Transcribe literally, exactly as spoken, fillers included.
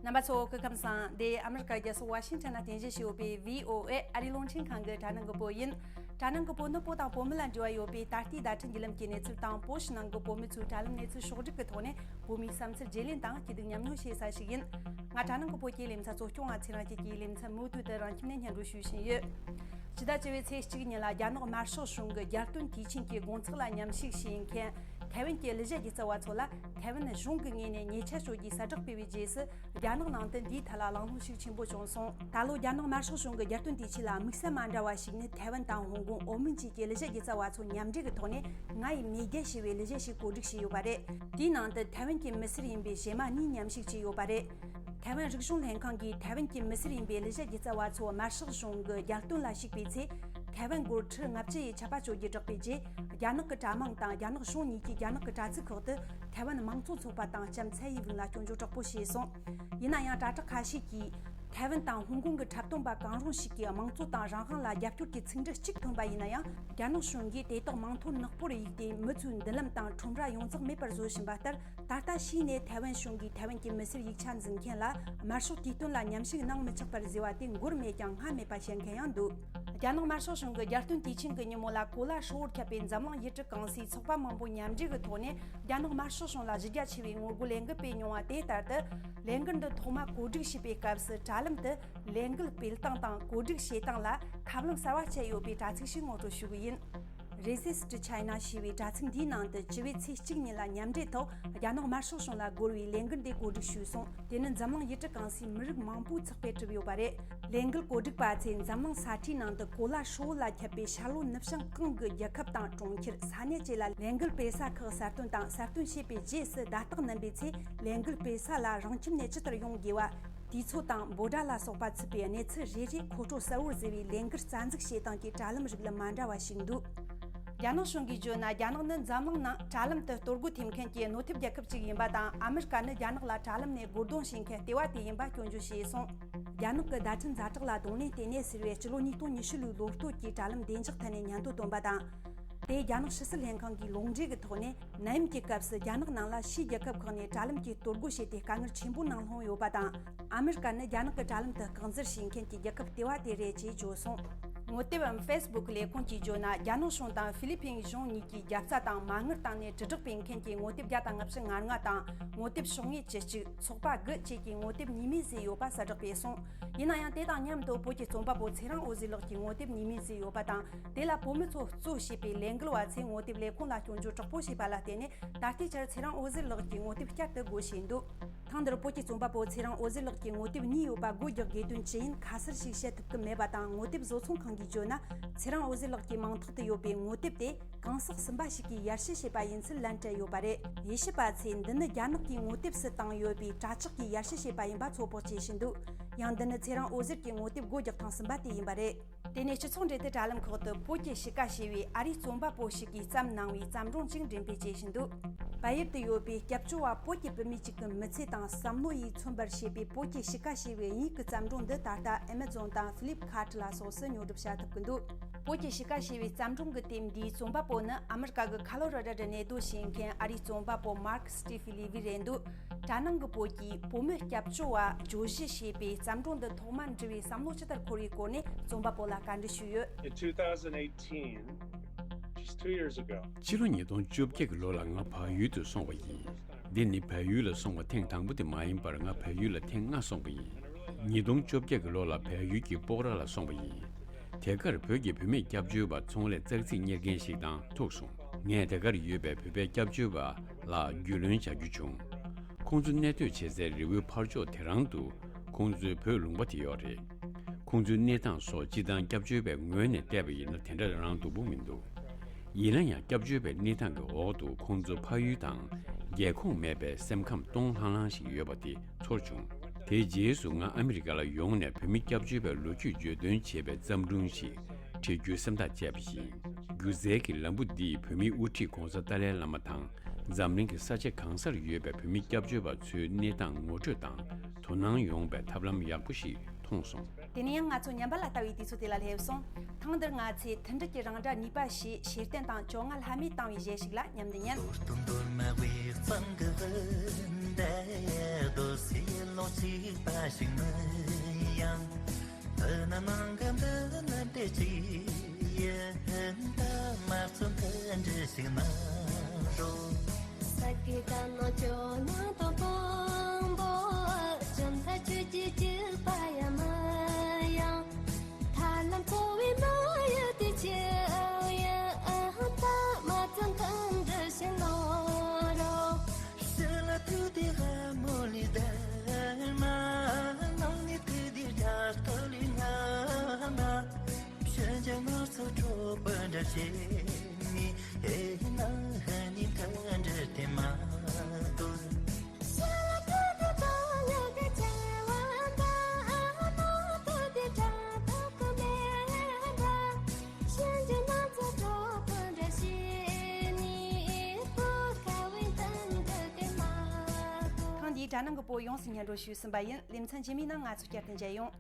རྣམ་པ་ཚོ་སྐུ་ཁམས་བཟང་། འདི་ཨ་མི་རི་ཀ་རྒྱལ་ས་ཝ་ཤིང་ཊོན་ལ་རྟེན་གཞི་བྱས་ཡོད་པའི་བྷི་ཨོ་ཨེ་ཨ་རིའི་རླུང་འཕྲིན་ཁང་གི་དྲ་སྣང་གི་པོ་ཡིན། དྲ་སྣང་གི་པོ་ནི་བོད་དང་བོད་མི་ལ་འབྲེལ་བ་ཡོད་པའི་ད་ལྟའི་བརྡ་འཕྲིན་བརྒྱུད་ལམ་གྱི་གནས་ཚུལ་དང་། བོད་ཕྱི་ནང་གི་བོད་མི་ཚོའི་དྲ་ལམ་གནས་ཚུལ་ཕྱོགས་བསྒྲིགས་ཀྱི་ཐོག་ནས་བོད་མིའི་བསམ་ཚུལ་བརྗེ་ལེན་དང་སྐྱིད་སྡུག་མཉམ་མྱོང་བྱེད་ས་ཞིག་ཡིན། ང་དྲ་སྣང་གི་པོ་གྱི་ལེ་ཚན་གཙོ་སྐྱོང་བ་ཚེ་རིང་སྐྱིད་ཀྱིས་ལེ་ཚན་མུ་མཐུད་དུ་རང་ཁྱིམ་ནས་སྙན་སྒྲོན་ཞུ་བཞིན་ཡོད། ཕྱི་ཟླ་བཅུ་པའི་ཚེས་གཅིག་ཉིན་ལ་རྒྱ་ནག་དམར་ཤོག་གཞུང་གི་རྒྱལ་སྟོན་དུས་ཆེན་གྱི་དགོང་ཚགས་ལ་མཉམ་ཞུགས་བྱེད་མཁན་ཐའེ་ཝན་གྱི་ཀླུ་གཞས་སྒྱུ་རྩལ་བ་ཚོ་ལ་ཐའེ་ཝན་གཞུང་གི་ངོས་ནས་ཉེས་ཆད་གཅོད་རྒྱུའི་གསལ་བསྒྲགས་སྤེལ་བའི་རྗེས་སུ། རྒྱ་ནག་ནང་དུ་འདིའི་ཐད་ལ་གླེང་སློང་ཤུགས་ཆེན་པོ་བྱུང་སོང་། ད་ལོ་རྒྱ་ནག་དམར་ཤོག་གཞུང་གི་རྒྱལ་སྟོན་དུས་ཆེན་ལ་དམིགས་བསལ་མ་འདྲ་བ་ཞིག་ནི། ཐའེ་ཝན་དང་ཧོང་ཀོང་། ཨོ་མོན་བཅས་ཀྱི་ཀླུ་གཞས་སྒྱུ་རྩལ་བ་ཚོ་མཉམ་འབྲེལ་གྱི་ཐོག་ནས་ང་ཡི་མེས་རྒྱལ་ཞེས་པའི་ཀླུ་གཞས་ཤིག་གོ་སྒྲིག་བྱས་ཡོད་པ་རེད། དེའི་ནང་དུ་ཐའེ་ཝན་གྱི་མི་སེར་ཡིན་པའི་གཞས་མ་གཉིས་མཉམ་ཞུགས་བྱས་ཡོད་པ་རེད། ཐའེ་ཝན་རིག་གཞུང་ལྷན་ཁང་གིས་ཐའེ་ཝན་གྱི་མི་སེར་ཡིན་པའི་ཀླུ་གཞས་སྒྱུ་རྩལ་བ་ཚོ་དམར་ཤོག་གཞུང་གི་རྒྱལ་སྟོན་ལ་ཞུགས་པའི་ཚེ། ཐའེ་ཝན་སྒོར་ཁྲི་ལྔ་བཅུ་ཡི་ཆད་པ་གཅོད་རྒྱུ་བསྒྲགས་པའི་རྗེས། རྒྱ་ནག་གི་དྲ་དམངས་དང་རྒྱ་ནག་གཞུང་གཉིས་ཀྱིས་རྒྱ་ནག་གི་དྲ་ཚིགས་ཁག་ཏུ་ཐའེ་ཝན་དམངས་གཙོ་ཚོགས་པ་དང་ལྕམ་ཚའེ་ཡི་ཝུན་ལ་སྐྱོན་བརྗོད་དྲག་པོ་བྱས་སོང་། ཡིན་ན་ཡང་། དྲ་གྲགས་ཁ་ཤས་ཀྱིས། ཐའེ་ཝན་དང་ཧོང་ཀོང་གི་འཁྲབ་སྟོན་པ་གང་རུང་ཞིག་གིས་དམངས་གཙོ་དང་རང་དབང་ལ་རྒྱབ་སྐྱོར་གྱི་ཚིག་འབྲུ་གཅིག་ཐོན་པ་ཡིན་ན་ཡང་། རྒྱ་ནག་གཞུང་གིས་དེ་དག་མིང་ཐོ་ནག་པོར་གཡུགས་ཏེ། མི་ཚོའི་མདུན་ལམ་དང་ཁྲོམ་ར་ཡོངས་རྫོགས་མེད་པར་བཟོ་བཞིན་པ་ལྟར། ད་ལྟ་ཕྱིས་ནས་ཐའེ་ཝན་གཞུང་གིས་ཐའེ་ཝན་གྱི་མི་སེར་ཡིག་ཆ་འཛིན་མཁན་ལ་དམར་ཤོག་དུས་སྟོན་ལ་མཉམ་ཞུགས་གནང་མི་ཆོག་པར་བཟོས་པ་དེ་མགོར་མེད་ཀྱང་སྔ་མེད་པ་བཤད་མཁན་ཡང་འདུག། རྒྱ་ནག་དམར་ཤོག་གཞུང་གི་རྒྱལ་སྟོན་དུས་ཆེན་གྱི་ཉིན་མོ་ལ། གོ་ལ་ཧྲིལ་བོར་ཁྱབ་པའི་འཛམ་གླིང་ཡུལ་གྲུ་གང་སའི་ཚོགས་པ་མང་པོ་མཉམ་འབྲེལ་གྱི་ཐོག་ནས། རྒྱ་ནག་དམར་ཤོག་གཞུང་ལ་གཞི་རྒྱ་ཆེ་བའི་ངོ་རྒོལ་ལས་འགུལ་སྤེལ་མྱོང་བ་དེ་ལྟར་དུ། ལས་འགུལ་འདི་ཐོག་མ་གོ་སྒྲིག་བྱེད་པའི་སྐབས་སུ། དྲ་ལམ་དུ་ལས་འགུལ་སྤེལ་སྟངས་དང་གོ་སྒྲིག་བྱེད་སྟངས་ལ་ཐབས་ལམ་གསར་བ་སྤྱད་ཡོད་པའི་དྲ་ཚིགས་ཤིག་ངོ་སྤྲོད་ཞུ་གི་ཡིན། Resist China ཞེས་པའི་དྲ་ཚིགས་འདིའི་ནང་དུ་བཅུ་པའི་ཚེས་གཅིག་ཉིན་ལ་མཉམ་འབྲེལ་ཐོག་རྒྱ་ནག་དམར་ཤོག་གཞུང་ལ་རྒོལ་བའི་ལས་འགུལ་འདི་གོ་སྒྲིག་ཞུས་སོང་། དེ་ནི་འཛམ་གླིང་ཡུལ་གྲུ་གང་སའི་མི་རིགས་མང་པོའི་ཚགས་པར་གྲུབ་ཡོད་པ་རེད། ལས་འགུལ་གོ་སྒྲིག་པ་ཚོས་འཛམ་གླིང་ས་ཁྲའི་ནང་དུ་གོ་ལ་ཧྲིལ་བོ་ལ་ཁྱབ་པའི་ཤར་ལྷོ་ནུབ་བྱང་གང་གི་རྒྱལ་ཁབ་དང་གྲོང་ཁྱེར། ས་གནས་བཅས་ལ་ལས་འགུལ་སྤེལ་ས་ཁག་གསར་སྟོན་དང་། གསར་སྟོན་བྱས་པའི་རྗེས་སུ་བརྡ་རྟགས་བསྣན་པའི་ཚེ། ལས་འགུལ་སྤེལ་ས་ལ་རང་ཁྱིམ་ནས་ཇི་ལྟར་ཡོང་དགོས་པ། དུས་ཚོད་དང་འབོད་སྒྲ་ལ་སོགས་པ་ཚུད་པའི་གནས་ཚུལ་རེ་རེ་མཁོ་སྤྲོད་གསལ་བོར་བཟོས་པའི་ལས་འགུལ་རྩ་འཛུགས་བྱེད་སྟངས་ཀྱི་དྲ་ལམ་རིགས་ལ་མ་འདྲ་བ་ཞིག་འདུག། རྒྱ་ནག་གཞུང་གིས་བརྗོད་ན། རྒྱ་ནག་ནི་འཛམ་གླིང་ནང་དྲ་ལམ་དུ་གཏོར་རྒོལ་ཐེབས་མཁན་གྱི་གནོད་ཐེབས་རྒྱལ་ཁབ་ཅིག་ཡིན་པ་དང་། ཨ་མི་རི་ཀ་ནི་རྒྱ་ནག་ལ་དྲ་ལམ་ནས་རྒོལ་རྡུང་བྱེད་མཁན་ལྟེ་བ་དེ་ཡིན་པ་སྐྱོན་བརྗོད་བྱས་སོང་། རྒྱ་ནག་གི་བརྡ་འཕྲིན་ཛ་དྲག་ལ་གདོང་ལེན་ལྟེ་གནས་ཟེར་བས་སྤྱི་ལོ་ཉིས་སྟོང་ཉི་ཤུ་ལོའི་ལོ་སྟོད་ཀྱི་དྲ་ལམ་བདེ་འཇགས་ཐད་ནས་ཉེན་དོ་བཏོན་པ་དང་། དེས་རྒྱ་ནག་ཕྱི་སྲིད་ལྷན་ཁང་གིས་ལོག་འགྲེལ་གྱི་ཐོག་ནས། ནད་ཡམས་ཀྱི་སྐབས་སུ་རྒྱ་ནག་ནང་ལ་ཕྱིའི་རྒྱལ་ཁབ་ཁག་ནས་དྲ་ལམ་གྱི་གཏོར་རྒོལ་བྱས་ཏེ། དཀའ་ངལ་ཆེན་པོ་ནང་ལྷུང་ཡོད་པ་དང་། ཨ་མི་རི་ཀ་ནི་རྒྱ་ནག་གི་དྲ་ལམ་དུ་བཀག་འཛུལ་བྱེད་མཁན་གྱི་རྒྱལ་ཁབ་ལྟེ་བ་དེ་རེད་ཅེས་བརྗོད་སོང་། ངོ་དེབ་ཨམ་ཧྥེ་སི་བུག་ལས་ཁུངས་ཀྱིས་བརྗོད་ན། རྒྱ་ནག་གཞུང་དང་ཧྥི་ལི་ཕིན་གཞུང་གཉིས་ཀྱིས་རྒྱབ་རྩ་དང་མ་དངུལ་བཏང་ནས་དྲིལ་བསྒྲགས་སྤེལ་མཁན་གྱི་ངོ་དེབ་བརྒྱ་དང་ལྔ་བཅུ་ང་ལྔ་དང་། ངོ་དེབ་ཕྱོགས་ངེས་བཅུ་གཅིག། ཚོགས་པ་དགུ་བཅས་ཀྱི་ངོ་དེབ་གཉིས་མེད་བཟོས་ཡོད་པ་གསལ་བསྒྲགས་སྤེལ་སོང་། ཡིན་ན་ཡང་། དེ་དང་མཉམ་དུ་བོད་ཀྱི་རྩོམ་པ་པོ་ཚེ་རིང་འོད་ཟེར་ལགས་ཀྱི་ངོ་དེབ་གཉིས་མེད་བཟོས་ཡོད་པ་དང་། དེ་ལ་བོད་མི་ཚོ་གཙོ་བྱས་པའི་ལས་འགུལ་བ་ཚོས་ངོ་དེབ་ལས་ཁུངས་ལ་སྐྱོན་བརྗོད་དྲག་པོ་བྱས་པ་ལ་བརྟེན་ནས། ད་ལྟའི་ཆར་ཚེ་རིང་འོད་ཟེར་ལགས་ཀྱི་ངོ་དེབ་བསྐྱར་དུ་སྒོ་ཕྱེས་འདུག། ཐེངས་འདིར་བོད་ཀྱི་རྩོམ་པ་པོ་ཚེ་རིང་འོད་ཟེར་ལགས་ཀྱི་ངོ་དེབ་གཉིས་ཡོད་པ་སྒོ་རྒྱག་དགོས་དོན་ཅི་ཡིན་ཁ་གསལ་ཞིག་བཤད་ཐུབ་ཀྱི་མེད་པ་དང་། ངོ་དེབ་བཟོ་ཚོང་ཁང་གིས་བརྗོད་ན། ཚེ་རིང་འོད་ཟེར་ལགས་ཀྱི་མིང་ཐོག་ཏུ་ཡོད་པའི་ངོ་དེབ་དེ་གང་ཟག་གསུམ་པ་ཞིག་གིས་ཡར་ཞུ་བྱས་པ་ཡིན་ཚུལ་ལན་སྤྲད་ཡོད་པ་རེད། དབྱེ་ཞིབ་པ་ཚོས་འདི་ནི་རྒྱ་ནག་གིས་ངོ་དེབ་སུ་བཏང་ཡོད་པའི་དྲ་ལྕག་གིས་ཡར་ཞུ་བྱས་པ་ཡིན་པ་ཚོད་དཔག་བྱེད་བཞིན་འདུག། ཡང་འདི་ནི་ཚེ་རིང་འོད་ཟེར་གྱི་ངོ་དེབ་སྒོ་རྒྱག་ཐེངས་གསུམ་པ་དེ་ཡིན་པ་རེད། དེ་ནས་སྤྱི་ཚོགས་འབྲེལ་མཐུད་དྲ་ལམ་ཁག་ཏུ་བོད་ཀྱི་གཤིས་ཀ་ཞེས་པའི་ཨ་རིའི་རྩོམ་པ་པོ་ཞིག་གིས་བརྩམས་གནང་བའི་བརྩམས་སྒྲུང་ཅིག་འགྲེམས་སྤེལ་བྱེད་བཞིན་འདུག། བལ་ཡུལ་དུ་ཡོད་པའི་སྐྱབས་བཅོལ་བ་བོད་ཀྱི་བུད་མེད་ཅིག་གི་མི་ཚེ་དང་བསམ་བློ་ཡིས་མཚོན་པར་བྱེད་པའི་བོད་ཀྱི་གཤིས་ཀ་ཞེས་པའི་དབྱིན་ཡིག་གི་བརྩམས་སྒྲུང་འདི་ད་ལྟ་Amazon དང་Flipkart ལ་སོགས་སུ་ཉོ་སྒྲུབ་བྱ་ཐུབ་ཀྱི་འདུག། བོད་ཀྱི་གཤིས་ཀ་ཞེས་པའི་བརྩམས་སྒྲུང་གི་དེབ་འདིའི་རྩོམ་པ་པོ་ནི་ཨ་མི་རི་ཀ་གི་ཁ་ལོ་ར་ཌོ་ནས་གནས་སྡོད་བྱེད་མཁན་ཨ་རིའི་རྩོམ་པ་པོ་Mark Stephen Levy རེད་འདུག། དྲ་ནང་གི་བོད་ཀྱིས་བོད་མི་སྐྱབས་བཅོལ་བ་བརྗོད་གཞི་ཞེས་པའི་བརྩམས་སྒྲུང་འདི་ཐོག་མར་འབྲི་བའི་བསམ་བློ་ཇི་ལྟར་འཁོར་བའི་སྐོར་ནས་རྩོམ་པ་པོ་ལ་བཀའ་འདྲི་ཞུས་ཡོད། In two thousand eighteen, just two years ago, ཕྱི་ལོ་ཉིས་སྟོང་བཅོ་བརྒྱད་ཀྱི་ལོ་ལ་ང་བལ་ཡུལ་དུ་སོང་བ་ཡིན། འདི་ནི་བལ་ཡུལ་ལ་སོང་བ་ཐེངས་དང་པོ་དེ་མ་ཡིན་པར། ང་བལ་ཡུལ་ལ་ཐེངས་ལྔ་སོང་བ་ཡིན། ཉིས་སྟོང་བཅོ་བརྒྱད་ཀྱི་ལོ་ལ་བལ་ཡུལ་གྱི་སྤོག་ར་ལ་སོང་བ་ཡིན། དེ་གར་བོད་ཀྱི་བུད་མེད་སྐྱབས་བཅོལ་བ་ཚོང་ལས་ཙག་ཙིག་གཉེར་མཁན་ཞིག་དང་ཐུག་སོང་། ངས་དེ་གར་ཡོད་པའི་བོད་པའི་སྐྱབས་བཅོལ་བ་ལ་རྒྱུས་ལོན་བྱ་རྒྱུ་བྱུང་། ཁོང་ཚོ་གནས་སྡོད་བྱེད་སའི་རི་བོའི་ཕར་ཕྱོགས་དེ་རང་དུ་ཁོང་ཚོའི་བོད་ལུང་པ་དེ་ཡོད་རེད། ཁོང་ཚོའི་གནས་སྟངས་སོགས་སྤྱིར་བཏང་སྐྱབས་བཅོལ་བའི་ངོས་ནས་བལྟས་པ་ཡིན་ན་དེ་འདྲ་རང་སྡུག་པོ་མི་འདུག། ཡིན་ན་ཡང་སྐྱབས་བཅོལ་བའི་གནས་སྟངས་ཀྱི་འོག་ཏུ་ཁོང་ཚོ་ཕ་ཡུལ་དང་རྒྱལ་ཁོངས་མེད་པའི་སེམས་ཁམས་སྟོང་ལྷང་ལྷང་ཞིག་ཡོད་པ་དེ་ཚོར་བྱུང་། དེའི་རྗེས་སུ་ང་ཨ་མི་རི་ཀ་ལ་ཡོང་ནས་བོད་མི་སྐྱབས་བཅོལ་བའི་ལོ་རྒྱུས་བརྗོད་དོན་བྱས་པའི་བརྩམས་སྒྲུང་ཞིག་བྲིས་རྒྱུའི་སེམས་ཐག་བཅད་པ་ཡིན། སྒྱུ་རྩལ་གྱི་ལམ་བུ་འདིས་བོད་མིའི་དབུ་ཁྲིད་༧གོང་ས་ཏཱ་ལའི་བླ་མ་དང་འཛམ་གླིང་གི་ས་ཆ་གང་སར་ཡོད་པའི་བོད་མི་སྐྱབས་བཅོལ་བ་ཚོའི་གནས་སྟངས་ངོ་སྤྲོད་དང་དོ་སྣང་ཡོང་བའི་ཐབས་ལམ་ཡག་པོ་ཞིག་ཐོབ། གསུངས་སོང་། དེ་ནས་ཡང་ང་ཚོ་ཉམས་པ་ལ་ལྟ་བའི་དུས་ཚོད་དེ་ལ་སླེབས་སོང་། ཐེངས་འདིར་ང་ཚོས་མཐུན་སྒྲིལ་གྱི་རང་སྒྲ་ནུས་པ་ཞེས་ཤེས་ལྡན་དང་བཅོ་ལྔ་ལྷད་མེད་བཏང་བའི་གཞས་ཤིག་ལ་མཉམ་དུ་ཉན། མདོར་བསྡུས་མདོར་མ་དབུས་གཙང་གི་འདས་རྡོ་སེ་ལོ་གཅིག་པ་ཞིག་མིན་ཡང་། འདི་ནི་ནང་གི་འདི་ནི་དེ་ཅི་ཡིན་ད་མ་བརྩོན་མཐུན་སྒྲིལ་ཞིག་གནང་རོགས། ས་གི་ད་ནོ་ཅོ་ན་དང་པོ་བོ་ཅུང་ཐ་ཆུ་ཅི་ཅི་པ་ཡ་མ་ཡང་། ཐར་ལམ་འཚོ་བའི་མ་ཡ་དེ་ཆེ་ཡ་ཨ་ཧ་ད་མ་བརྩོན་མཐུན་སྒྲིལ་ཞིག་གནང་རོགས། ཕྱི་ལ་ཐུག་དེ་ཧ་མོ་ལི་དར་མ། ནང་ནས་ཐུག་དེ་དར་ཐོ་ལི་ང་མ། ཕྱི་འགྱུར་ནོར་ཚོ་གྲོགས་པོ་འདྲ་བྱེད་ནི། ཨེ་ན་ཧ་ནི་ཐ་འདྲ་དེ་མ་དོར། ཤ་ལ་ཐུག་དེ་ཐོ་ལི་ག་ཆེ་བ་འདྲ། ཨ་ནོ་ཐུག་དེ་དྲ་ཐོ་ག་མེ་འདྲ། ཕྱི་འགྱུར་ནོར་ཚོ་གྲོགས་པོ་འདྲ་བྱེད་ནི། ཐུག་ཁ་བའི་ཐ་འདྲ་དེ་མ་དོར། ཐེངས་འདིའི་དྲ་ནང་གི་བོད་ཡོངས་སུ་སྙན་སྒྲོན་ཞུས་ཟིན་པ་ཡིན། ལེ་ཚན་རྗེས་མའི་ནང་ང་ཚོ་བསྐྱར་དུ་མཇལ་ཡོང་།